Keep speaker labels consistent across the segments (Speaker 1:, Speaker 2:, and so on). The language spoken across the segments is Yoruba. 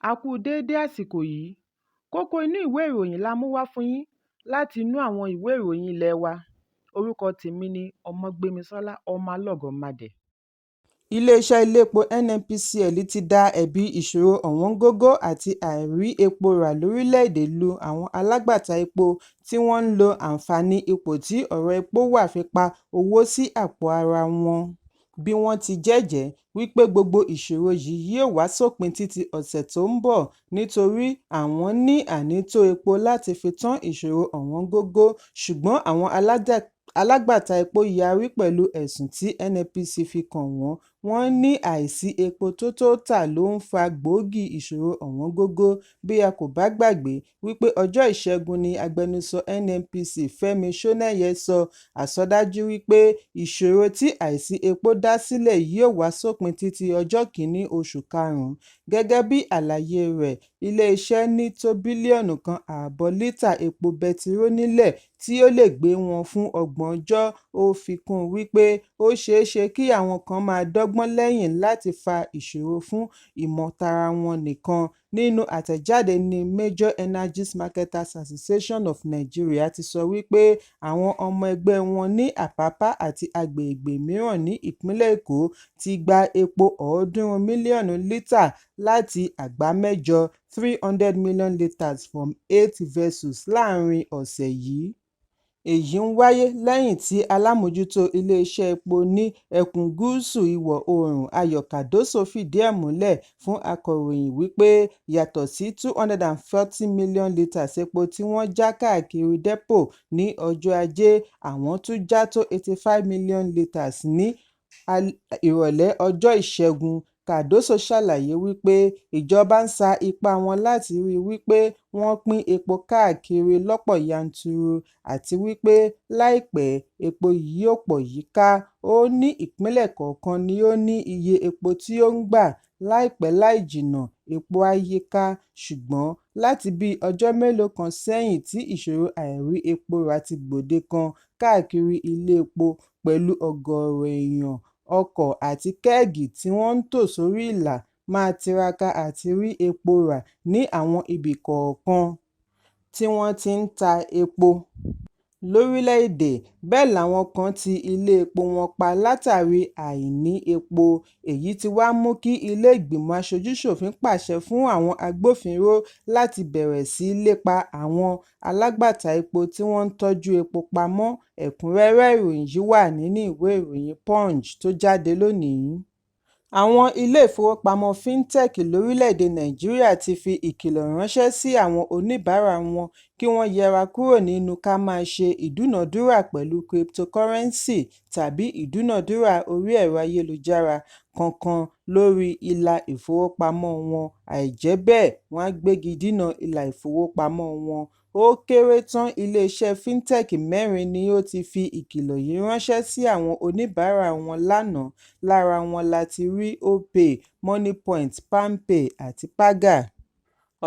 Speaker 1: A kú déédé àsìkò yìí. Kókó inú ìwé ìròyìn la mú wá fún yín láti inú àwọn ìwé ìròyìn ilé wa. Orúkọ tèmi ni Ọmọgbémisọ́lá Ọmọlọ́gọ̀mádẹ. Iléeṣẹ́ iléepo NNPCL ti da ẹ̀bi ìṣòro ọ̀wọ́ngógó àti àìrí epo rà lórílẹ̀-èdè lu àwọn alágbàtà epo tí wọ́n ń lo àǹfààní ipò tí ọ̀rọ̀ epo wà fi pa owó sí àpò ara wọn. Bí wọ́n ti jẹ́jẹ̀ẹ́ wí pé gbogbo ìṣòro yìí yóò wá sópin títí ọ̀sẹ̀ tó ń bọ̀ nítorí àwọn ní ànító epo láti fi tán ìṣòro ọ̀wọ́ngógó, ṣùgbọ́n àwọn alágbàtà epo yarí pẹ̀lú ẹ̀sùn tí NNPC fi kàn wọ́n. Wọ́n ní àìsí epo tó tó tà ló ń fa gbòógì ìṣòro ọ̀wọ́ngógó. Bí a kò bá gbàgbé wípé ọjọ́ Ìṣẹ́gun ni agbẹnusọ NNPC Fẹ́mi Ṣónẹ́yẹ sọ àsọdájú wípé ìṣòro tí àìsí epo dá sílẹ̀ yóò wá sópin títí ọjọ́ 1 oṣù karùn-ún. Gẹ́gẹ́ bí àlàyé rẹ̀, iléeṣẹ́ ní tó bílíọ̀nù 1.5 lítà epo bẹtiró nílẹ̀ tí ó lè gbé wọn fún ọgbọ̀n ọjọ́. Ó fi kún un wípé ó ṣeéṣe kí àwọn kan máa dọ́gbọ́n lẹ́yìn láti fa ìṣòro fún ìmọ̀tara wọn nìkan. Nínú àtẹ̀jáde ní Major Energies Marketers Association of Nigeria ti sọ wípé àwọn ọmọ ẹgbẹ́ wọn ní Àpápá àti agbègbè mìíràn ní ìpínlẹ̀ Èkó ti gba epo 300 mílíọ̀nù lítà láti àgbá mẹ́jọ 300 million litres from eight vessels láàárín ọ̀sẹ̀ yìí. Èyí ń wáyé lẹ́yìn tí alámòójútó iléeṣẹ́ epo ní ẹkùn gúúsù ìwọ̀-oòrùn Ayọ̀ Cardoso fìdí ẹ̀ múlẹ̀ fún akọ̀ròyìn wípé yàtọ̀ sí 240 million litres epo tí wọ́n já káàkiri dẹ́pò ní ọjọ́ Ajé, àwọn tún já tó 85 million litres ní ìrọ̀lẹ́ ọjọ́ Ìṣẹ́gun. Cardoso ṣàlàyé wípé ìjọba ń sa ipá wọn láti ríi wípé wọ́n pín epo káàkiri lọ́pọ̀ yanturu àti wípé láìpẹ́ epo yóò pọ̀ yíká. Ó ní ìpínlẹ̀ kọ̀ọ̀kan ni ó ní iye epo tí ó ń gbà. Láìpẹ́ láì jìnnà epo á yíká. Ṣùgbọ́n láti bíi ọjọ́ mélòó kan sẹ́yìn tí ìṣòro àìrí epo rà ti gbòde kan káàkiri ilé epo pẹ̀lú ọ̀gọ̀ọ̀rọ̀ èèyàn, ọkọ̀ àti kẹ́ẹ̀gì tí wọ́n ń tò sórí ìlà máa tiraka àti rí epo rà ní àwọn ibì kọ̀ọ̀kan tí wọ́n ti ń ta epo lórílẹ̀-èdè. Bẹ́ẹ̀ làwọn kan tí ilé epo wọn pa látàrí àìní epo. Èyí tí wá mú kí ilé ìgbìmọ̀ aṣojú-ṣòfin pàṣẹ fún àwọn agbófinró láti bẹ̀rẹ̀ sí í lépa àwọn alágbàtà epo tí wọ́n ń tọ́jú epo pamọ́. Ẹ̀kúnrẹ́rẹ́ ìròyìn yìí wà nínú ìwé ìròyìn Punch tó jáde lónìí. Àwọn ilé ìfowópamọ́ fintech lórílẹ̀-èdè Nàìjíríà ti fi ìkìlọ̀ ránṣẹ́ sí àwọn oníbàárà wọn kí wọ́n yẹra kúrò nínú ká máa ṣe ìdúnàádúrà pẹ̀lú cryptocurrency tàbí ìdúnàádúrà orí ẹ̀rọ ayélujára kankan lórí ilà ìfowópamọ́ wọn, àìjẹ́ bẹ́ẹ̀ wọ́n á gbégi dínà ilà ìfowópamọ́ wọn. Ó kéré tán iléeṣẹ́ fintech mẹ́rin ni ó ti fi ìkìlọ̀ yìí ránṣẹ́ sí àwọn oníbàárà wọn lánàá. Lára wọn la ti rí Opay, Moniepoint, Palmpay àti Paga.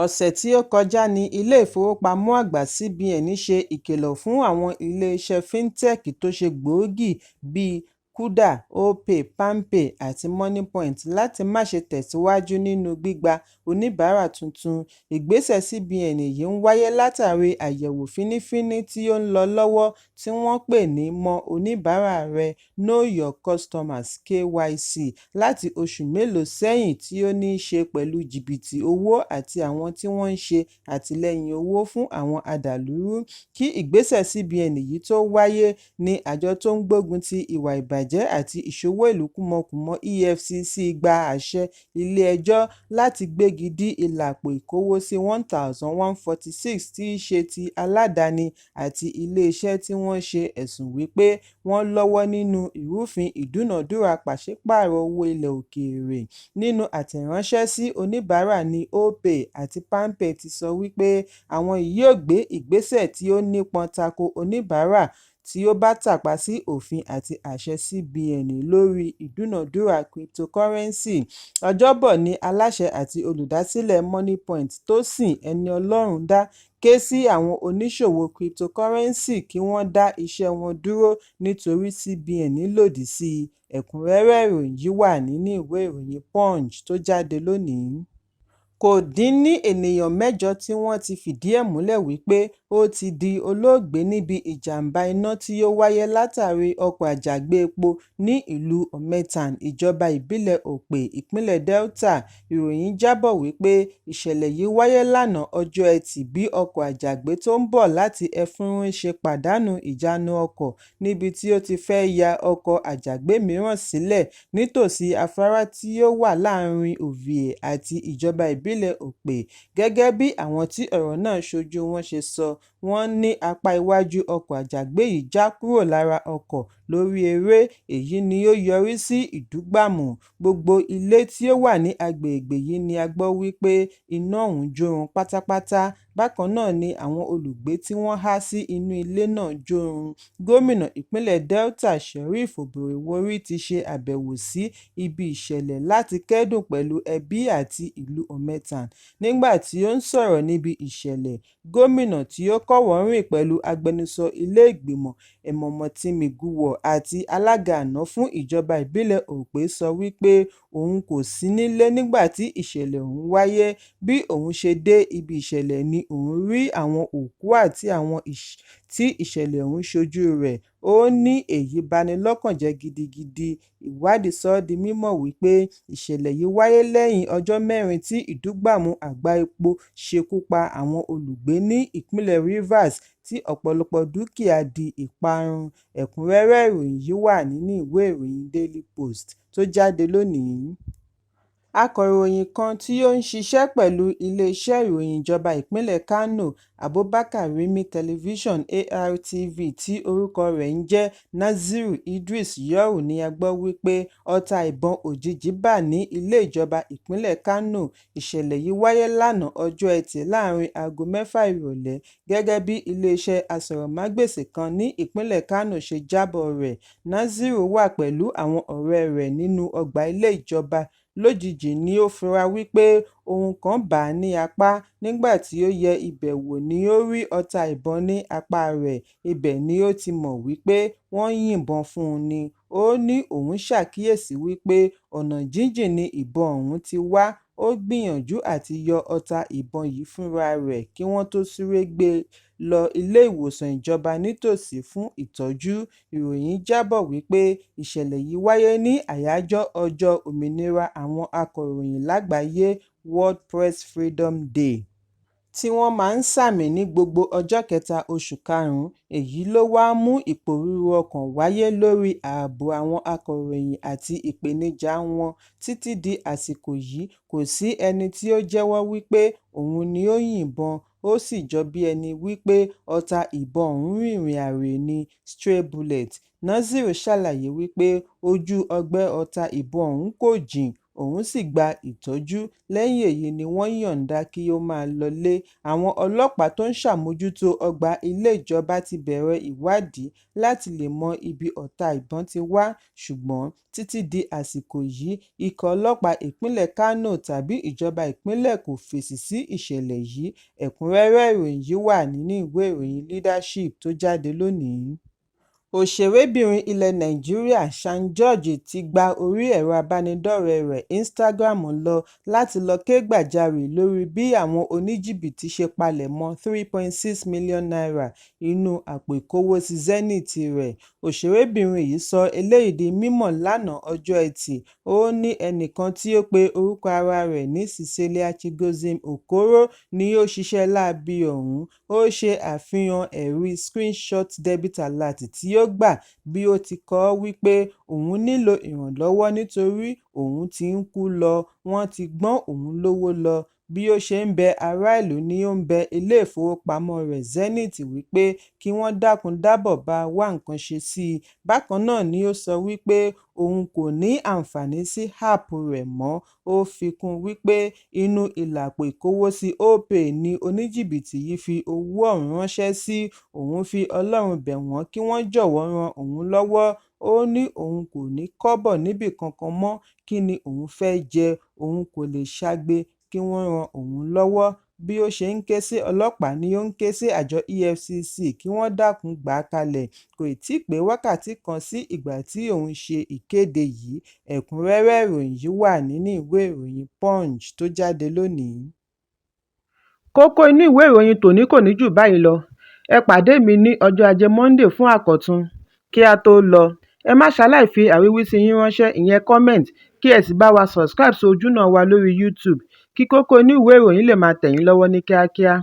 Speaker 1: Ọ̀sẹ̀ tí ó kọjá ní ilé ìfowópamọ́ àgbà CBN ṣe ìkìlọ̀ fún àwọn iléeṣẹ́ fintech tó ṣe gbòógì bíi Kuda, Opay, Palmpay àti Moniepoint láti má ṣe tẹ̀síwájú nínú gbígba oníbàárà tuntun. Ìgbésẹ̀ CBN yìí ń wáyé látàrí àyẹ̀wò fínífíní tí ó ń lọ lọ́wọ́ tí wọ́n pè ní Mọ Oníbàárà rẹ (Know Your Customer, KYC) láti oṣù mélòó sẹ́yìn tí ó ní í ṣe pẹ̀lú jìbìtì owó àti àwọn tí wọ́n ń ṣe àtìlẹ́yìn owó fún àwọn adàlúrú. Kí ìgbésẹ̀ CBN yìí tó wáyé ní àjọ tó ń gbógun ti ìwà ìbàjẹ́ àti ìṣowó ìlú kúmọkùmọ EFCC gba àṣẹ ilé-ẹjọ́ láti gbégi dí ilà àpò ìkówósí 1,146 tí í ṣe ti aládàáni àti iléeṣẹ́ tí wọ́n ṣe ẹ̀sùn wípé wọ́n lọ́wọ́ nínú ìrúfin ìdúnàádúrà pàṣípààrọ̀ owó ilẹ̀ òkèèrè. Nínú àtẹ̀ránṣẹ́ sí oníbàárà ní Opay àti Palmpay ti sọ wípé àwọn yóò gbé ìgbésẹ̀ tí ó nípọn tako oníbàárà tí ó bá tàpá sí òfin àti àṣẹ CBN lórí ìdúnàádúrà cryptocurrency. Ọjọ́bọ̀ ní aláṣẹ àti olùdásílẹ̀ Moniepoint Tosin Eniolorunda ké sí àwọn oníṣòwò cryptocurrency kí wọ́n dá iṣẹ́ wọn dúró nítorí CBN lòdì sí i. Ẹ̀kúnrẹ́rẹ́ ìròyìn yìí wà nínú ìwé ìròyìn Punch tó jáde lónìí. Kò dín ní ènìyàn 8 tí wọ́n ti fìdí ẹ̀ múlẹ̀ wípé ó ti di olóògbé níbi ìjàm̀bá iná tí ó wáyé látàrí ọkọ̀ àjàgbé epo ní ìlú Harmattan, ìjọba ìbílẹ̀ Okpe, ìpínlẹ̀ Delta. Ìròyìn jábọ̀ wípé ìṣẹ̀lẹ̀ yìí wáyé lánàá ọjọ́ Ẹtì bí ọkọ̀ àjàgbé tó ń bọ̀ láti Effurun ṣe pàdánù ìjánu ọkọ̀ níbi tí ó ti fẹ́ ya ọkọ̀ àjàgbé mìíràn sílẹ̀ nítòsí afárá tí ó wà láàárín Ovia àti ìjọba ìbílẹ̀ Okpe. Gẹ́gẹ́ bí àwọn tí ọ̀rọ̀ náà ṣojú wọn ṣe sọ, wọ́n ní apá iwájú ọkọ̀ àjàgbé yìí já kúrò lára ọkọ̀ lórí eré, èyí ni ó yọrí sí ìdúgbàmù. Gbogbo ilé tí ó wà ní agbègbè yìí ni a gbọ́ wípé iná ọ̀hún jó run pátápátá, bákan náà ni àwọn olùgbé tí wọ́n há sí inú ilé náà jó run. Gómìnà ìpínlẹ̀ Delta, Sheriff Oborevwori ti ṣe àbẹ̀wò sí ibi ìṣẹ̀lẹ̀ láti kẹ́dùn pẹ̀lú ẹbí àti ìlú Harmattan. Nígbà tí ó ń sọ̀rọ̀ níbi ìṣẹ̀lẹ̀, gómìnà tí ó kọ́wọ̀ọ́rìn pẹ̀lú agbẹnusọ ilé ìgbìmọ̀ Emomotimi Guwor àti alága àná fún ìjọba ìbílẹ̀ Okpe sọ wípé òun kò sí nílé nígbà tí ìṣẹ̀lẹ̀ ọ̀hún wáyé, bí òun ṣe dé ibi ìṣẹ̀lẹ̀ ni òun rí àwọn òkú àti àwọn tí ìṣẹ̀lẹ̀ ọ̀hún ṣojú rẹ̀. Ó ní èyí bani lọ́kàn jẹ́ gidigidi. Ìwádìí sọ ọ́ di mímọ̀ wípé ìṣẹ̀lẹ̀ yìí wáyé lẹ́yìn ọjọ́ mẹ́rin tí ìdúgbàmù àgbá epo ṣekú pa àwọn olùgbé ní ìpínlẹ̀ Rivers tí ọ̀pọ̀lọpọ̀ dúkìá di ìparun. Ẹ̀kúnrẹ́rẹ́ ìròyìn yìí wà nínú ìwé ìròyìn Daily Post tó jáde lónìí. Akọ̀ròyìn kan tí ó ń ṣiṣẹ́ pẹ̀lú ilé-iṣẹ́ ìròyìn ìjọba ìpínlẹ̀ Kano, Abubakar Rimi Television (ARTV) tí orúkọ rẹ̀ ń jẹ́ Naziru Idris Yau ní a gbọ́ wípé ọta ìbọn òjijì bà ní ilé ìjọba ìpínlẹ̀ Kano. Ìṣẹ̀lẹ̀ yìí wáyé lánàá ọjọ́ Ẹtì láàárín aago 6 ìrọ̀lẹ́ gẹ́gẹ́ bí ilé-iṣẹ́ aṣọ̀rọ̀mágbèsì kan ní ìpínlẹ̀ Kano ṣe jábọ̀ rẹ̀. Naziru wà pẹ̀lú àwọn ọ̀rẹ́ rẹ̀ nínú ọgbà ilé ìjọba lójijì ní ó fura wípé ohun kan bà á ní apá, nígbà tí ó yẹ ibẹ̀ wò ní ó rí ọta ìbọn ní apá rẹ̀, ibẹ̀ ni ó ti mọ̀ wípé wọ́n yìnbọn fún un ni. Ó ní òun ṣàkíyèsí wípé ọ̀nà jínjìn ni ìbọn ọ̀hún ti wá, ó gbìyànjú àti yọ ọta ìbọn yìí fúnra rẹ̀ kí wọ́n tó sáré gbé e lọ ilé-ìwòsàn ìjọba nítòsí fún ìtọ́jú. Ìròyìn jábọ̀ wípé ìṣẹ̀lẹ̀ yìí wáyé ní àyájọ́ ọjọ́ òmìnira àwọn akọ̀ròyìn lágbàáyé (World Press Freedom Day) tí wọ́n máa ń sààmì ní gbogbo ọjọ́ kẹta oṣù karùn-ún. Èyí ló wá mú ìpòrúru ọkàn wáyé lórí ààbò àwọn akọ̀ròyìn àti ìpèníjà wọn. Títí di àsìkò yìí, kò sí ẹni tí ó jẹ́wọ́ wípé òun ni ó yìnbọn, ó sì jọ bí ẹni wípé ọta ìbọn ọ̀hún rìnrìn àrè ni (stray bullet). Naziru ṣàlàyé wípé ojú ọgbẹ́ ọta ìbọn ọ̀hún kò jìn, òun sì gba ìtọ́jú, lẹ́yìn èyí ni wọ́n yọ̀ǹda kí ó máa lọlé. Àwọn ọlọ́pàá tó ń ṣàmójútó ọgbà ilé ìjọba ti bẹ̀rẹ̀ ìwádìí láti lè mọ ibi ọta ìbọn ti wá, ṣùgbọ́n títí di àsìkò yìí ikọ̀ ọlọ́pàá ìpínlẹ̀ Kano tàbí ìjọba ìpínlẹ̀ kò fèsì sí ìṣẹ̀lẹ̀ yìí. Ẹ̀kúnrẹ́rẹ́ ìròyìn yìí wà nínú ìwé ìròyìn Leadership tó jáde lónìí. Òṣèrébìnrin ilẹ̀ Nàìjíríà Shan George ti gba orí ẹ̀rọ abánidọ́rẹ̀ẹ́ rẹ̀ Instagram lọ láti lọ ké gbàjarè lórí bí àwọn oníjìbìtì ṣe palẹ̀mọ́ ₦3.6 mílíọ̀nù inú àpò ìkówósí Zenith rẹ̀. Òṣèrébìnrin yìí sọ eléyìí di mímọ̀ lánàá ọjọ́ Ẹtì. Ó ní ẹnìkan tí ó pe orúkọ ara rẹ̀ ní Cecilia Chigozie Okoro ni ó ṣiṣẹ́ láabi ọ̀hún. Ó ṣe àfihàn ẹ̀rí screenshot debit alert tí ó gbà bí ó ti kọ ọ́ wípé òun nílò ìrànlọ́wọ́ nítorí òun ti ń kú lọ, wọ́n ti gbọ́n òun lówó lọ. Bí ó ṣe ń bẹ ará ìlú ni ó ń bẹ ilé-ìfowópamọ́ rẹ̀ Zenith wípé kí wọ́n dákun dábọ̀ bá wá nǹkan ṣe sí i. Bákan náà ni ó sọ wípé òun kò ní àǹfààní sí áàpù rẹ̀ mọ́. Ó fi kún un wípé inú ìlà àpò ìkówósí Opay ni oníjìbìtì yìí fi owó ọ̀hún ránṣẹ́ sí. Òun fi Ọlọ́run bẹ̀ wọ́n kí wọ́n jọ̀wọ́ ran òun lọ́wọ́. Ó ní òun kò ní kọ́bọ̀ níbì kankan mọ́, kí ni òun fẹ́ jẹ, òun kò lè ṣagbe kí wọ́n ran òun lọ́wọ́. Bí ó ṣe ń ké sí ọlọ́pàá ni ó ń ké sí àjọ EFCC kí wọ́n dákun gbà á kalẹ̀. Kò tí ì pé wákàtí kan sí ìgbà tí òun ṣe ìkéde yìí. Ẹ̀kúnrẹ́rẹ́ ìròyìn yìí wà nínú ìwé ìròyìn Punch tó jáde lónìí. Kókó inú ìwé ìròyìn tòní kò ní jù báyìí lọ. Ẹ pàdé mi ní ọjọ́ Ajé Monde fún àkọ́tún. Kí á tó lọ, ẹ má ṣaláì fi àríwísí yín ránṣẹ́, ìyẹn comment, kí ẹ sì bá wa subscribe sí ojúnà wa lórí YouTube kí kókó inú ìwé ìròyìn lè máa tẹ̀ yín lọ́wọ́ ní kíákíá.